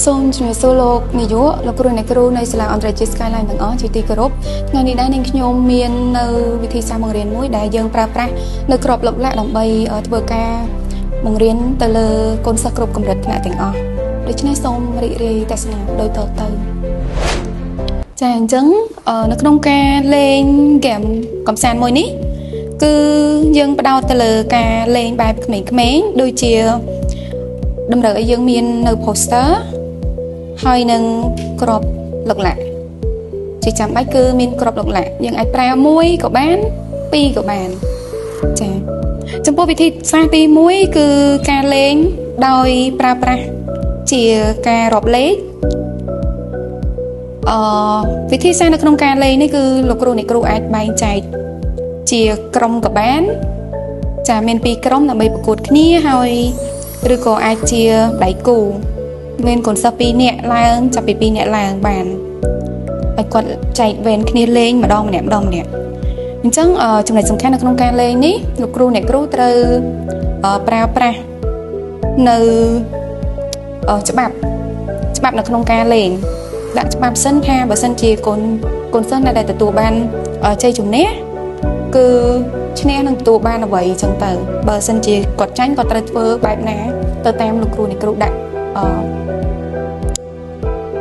សូមជំរាបសួរលោកនាយកលោកគ្រូអ្នកគ្រូនៃសាលាអន្តរជាតិ Skyline ទាំងអស់ជាទីគោរពថ្ងៃនេះដែរនាងខ្ញុំមាននៅវិធីសាស្ត្របង្រៀនមួយដែលយើងប្រើប្រាស់នៅក្របឡុកឡាក់ដើម្បីធ្វើការបង្រៀនទៅលើកូនសិស្សគ្រប់កម្រិតថ្នាក់ទាំងអស់ដូច្នេះសូមរីករាយទស្សនាដូចតទៅចាអញ្ចឹងនៅក្នុងការលេងហ្គេមកំសាន្តមួយនេះគឺយើងផ្ដោតទៅលើការលេងបែបក្មេងៗដូចជាតម្រូវឲ្យយើងមាននៅ poster ហើយនឹងក្របឡុកឡាក់ជាចាំបាច់គឺមានក្របឡុកឡាក់យើងអាចប្រើមួយក៏បានពីរក៏បានចាចំពោះវិធីសាស្ត្រទី1គឺការលេងដោយប្រើប្រាស់ជាការរាប់លេខអឺវិធីសាស្ត្រនៅក្នុងការលេងនេះគឺលោកគ្រូអ្នកគ្រូអាចបែងចែកជាក្រុមក៏បានចាមានពីរក្រុមដើម្បីប្រកួតគ្នាហើយឬក៏អាចជាដៃគូមានកូនសិស្ស2នាក់ឡើងចាប់ពី2នាក់ឡើងបានឲ្យគាត់ចែកវេនគ្នាលេងម្ដងម្នាក់ម្ដងម្នាក់អញ្ចឹងចំណុចសំខាន់នៅក្នុងការលេងនេះលោកគ្រូអ្នកគ្រូត្រូវប្រើប្រាស់នៅច្បាប់ច្បាប់នៅក្នុងការលេងដាក់ច្បាប់សិនថាបើសិនជាកូនកូនសិស្សដែលទទួលបានជ័យជំនះគឺឈ្នះនឹងទទួលបានអ្វីអញ្ចឹងទៅបើសិនជាគាត់ចាញ់គាត់ត្រូវធ្វើបែបណាទៅតាមលោកគ្រូអ្នកគ្រូដាក់អឺ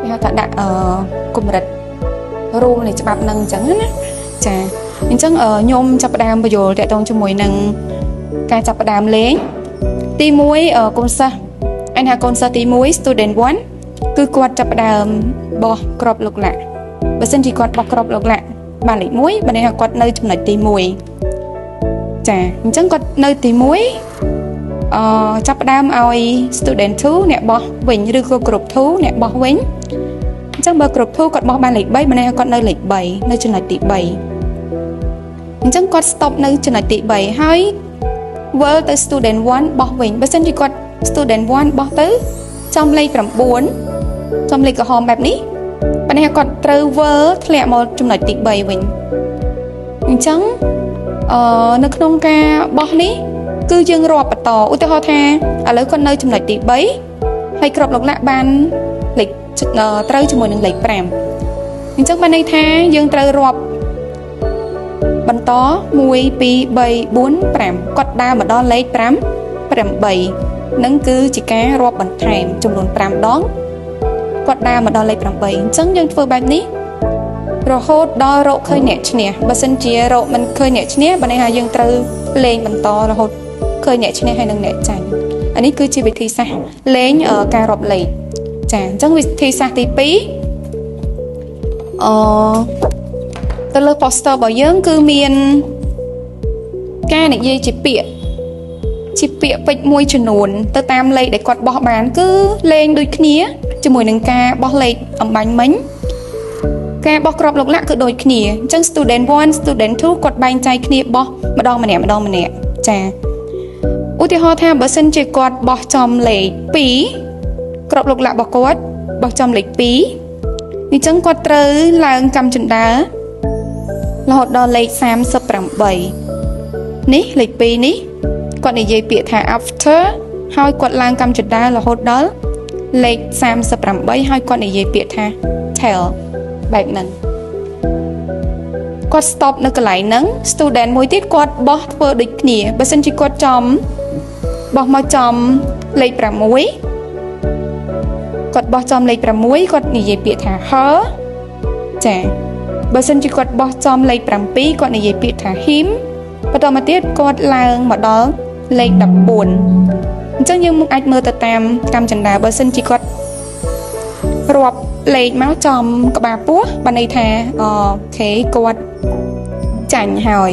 គេហៅថាដាក់អឺកម្រិតរួមនៃច្បាប់នឹងអញ្ចឹងណាចាអញ្ចឹងខ្ញុំចាប់ផ្ដើមពន្យល់ទាក់ទងជាមួយនឹងការចាប់ផ្ដើមលេងទី1កូនសិស្សអញថាកូនសិស្សទី1 student 1គឺគាត់ចាប់ផ្ដើមបោះក្របឡុកឡាក់បើសិនជាគាត់បោះក្របឡុកឡាក់បានលេខ1បើន័យថាគាត់នៅចំណុចទី1ចាអញ្ចឹងគាត់នៅទី1 អឺចាប់ផ្ដើមឲ្យ student 2អ្នកបោះវិញឬក៏ group 2អ្នកបោះវិញអញ្ចឹងបើ group 2គាត់បោះបានលេខ3បើន័យថាគាត់នៅលេខ3នៅចំណុចទី3អញ្ចឹងគាត់ stop នៅចំណុចទី3ហើយវិលទៅ student 1បោះវិញបើសិនជាគាត់ student 1បោះទៅចំលេខ9ចំលេខក្រហមបែបនេះបើន័យថាគាត់ត្រូវវិលធ្លាក់មកចំណុចទី3វិញអញ្ចឹងអឺនៅក្នុងការបោះនេះគឺយើងរាប់បន្តឧទាហរណ៍ថាឥឡូវគាត់នៅចំណុចទី3ហើយគ្រាប់ឡុកឡាក់បានលេខត្រូវជាមួយនឹងលេខ5អញ្ចឹងបានន័យថាយើងត្រូវរាប់បន្ត1 2 3 4 5គាត់ដើរមកដល់លេខ5 8នឹងគឺជាការរាប់បន្ថែមចំនួន5ដងគាត់ដើរមកដល់លេខ8អញ្ចឹងយើងធ្វើបែបនេះរហូតដល់រកឃើញអ្នកឈ្នះបើសិនជារកមិនឃើញអ្នកឈ្នះបើន័យថាយើងត្រូវលេងបន្តរហូតឃើញអ្នកឈ្នះហើយនិងអ្នកចាញ់អានេះគឺជាវិធីសាស្ត្រលេងការរាប់លេខចាអញ្ចឹងវិធីសាស្ត្រទី2អឺទៅលើ poster របស់យើងគឺមានការនិយាយជាពាក្យជាពាក្យពេចន៍មួយចំនួនទៅតាមលេខដែលគាត់បោះបានគឺលេងដូចគ្នាជាមួយនឹងការបោះលេខអម្បាញ់មិញការបោះគ្រាប់ឡុកឡាក់គឺដូចគ្នាអញ្ចឹង student 1 student 2គាត់បែងចែកគ្នាបោះម្ដងម្នាក់ម្ដងម្នាក់ចាឧទាហរណ៍ថាបើសិនជាគាត់បោះចំលេខ2គ្រាប់ឡុកឡាក់របស់គាត់បោះចំលេខ2អញ្ចឹងគាត់ត្រូវឡើងកាំជណ្ដើររហូតដល់លេខ38នេះលេខ2នេះគាត់និយាយពាក្យថា after ហើយគាត់ឡើងកាំជណ្ដើររហូតដល់លេខ38ហើយគាត់និយាយពាក្យថា tell បែបហ្នឹងគាត់ stop នៅកន្លែងហ្នឹង student មួយទៀតគាត់បោះធ្វើដូចគ្នាបើសិនជាគាត់ចំ បោះមកចំលេខ6គាត់បោះចំលេខ6គាត់និយាយពាក្យថា her ចាបើសិនជាគាត់បោះចំលេខ7គាត់និយាយពាក្យថា him បន្តមកទៀតគាត់ឡើងមកដល់លេខ14អញ្ចឹងយើងអាចមើលទៅតាមកាំជណ្ដើរបើសិនជាគាត់រាប់លេខមកចំក្បាលពោះបានន័យថាOK គាត់ចាញ់ហើយ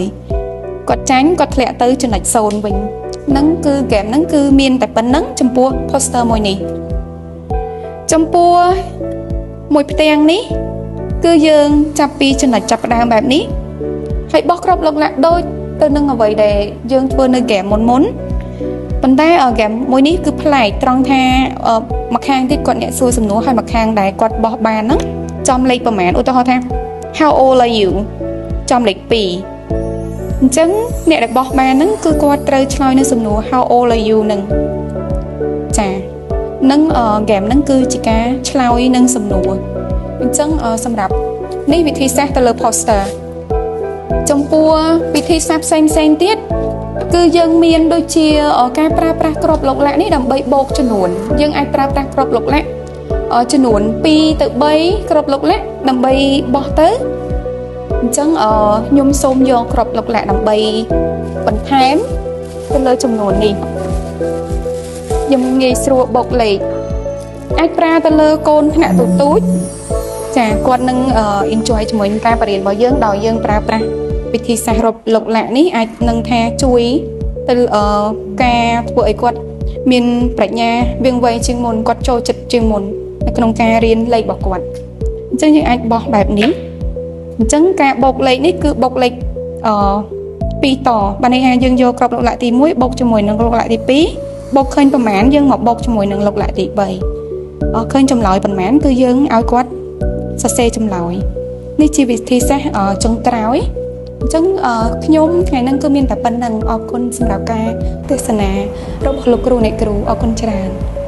គាត់ចាញ់គាត់ធ្លាក់ទៅចំណុច0វិញនឹងគឺហ្គេមហ្នឹងគឺមានតែប៉ុណ្ណឹងចំពោះ poster មួយនេះចំពោះមួយផ្ទាំងនេះ គឺយើងចាប់ពីចំណុចចាប់ផ្ដើមបែបនេះហើយបោះគ្រាប់ឡុកឡាក់ដូចទៅនឹងអ្វីដែលយើងធ្វើនៅហ្គេមមុនមុនប៉ុន្តែហ្គេមមួយនេះគឺប្លែកត្រង់ថាម្ខាងទៀតគាត់អ្នកសួរសំណួរហើយម្ខាងដែលគាត់បោះបានហ្នឹងចំលេខប្រហែលឧទាហរណ៍ថា How old are you ចំលេខ2អញ្ចឹងអ្នកដែលបោះបានហ្នឹងគឺគាត់ត្រូវឆ្លើយនៅសំណួរ How old are you ហ្នឹងចា និងហ្គេមហ្នឹងគឺជាការឆ្លើយនឹងសំណួរអញ្ចឹងសម្រាប់នេះវិធីសាស្ត្រទៅលើ poster ចំពោះវិធីសាស្ត្រផ្សេងផ្សេងទៀតគឺយើងមានដូចជាការប្រើប្រាស់គ្រាប់ឡុកឡាក់នេះដើម្បីបូកចំនួនយើងអាចប្រើប្រាស់គ្រាប់ឡុកឡាក់ចំនួន2ទៅ3គ្រាប់ឡុកឡាក់ដើម្បីបោះទៅអញ្ចឹងខ្ញុំសូមយកគ្រាប់ឡុកឡាក់ដើម្បីបន្ថែមទៅលើចំនួននេះខ្ញុំងាយស្រួលបូកលេខអាចប្រើទៅលើកូនថ្នាក់ទូទូចចាគាត់នឹង enjoy ជាមួយនឹងការបង្រៀនរបស់យើងដោយយើងប្រើប្រាស់វិធីសាស្ត្ររាប់ឡុកឡាក់នេះអាចនឹងថាជួយទៅការធ្វើឲ្យគាត់មានប្រាជ្ញាវាងវៃជាងមុនគាត់ចូលចិត្តជាងមុននៅក្នុងការរៀនលេខរបស់គាត់អញ្ចឹងយើងអាចបោះបែបនេះអញ្ចឹងការបូកលេខនេះគឺបូកលេខអ2តបានន័យថាយើងយកគ្រាប់ឡុកឡាក់ទី1បូកជាមួយនឹងឡុកឡាក់ទី2បូកឃើញប្រមាណយើងមកបូកជាមួយនឹងឡុកឡាក់ទី3អឃើញចម្លើយប្រមាណគឺយើងឲ្យគាត់សរសេរចម្លើយនេះជាវិធីសាស្ត្រចុងក្រោយអញ្ចឹងខ្ញុំថ្ងៃហ្នឹងគឺមានតែប៉ុណ្្នឹងអរគុណសម្រាប់ការទេសនារបស់លោកគ្រូអ្នកគ្រូអរគុណច្រើន។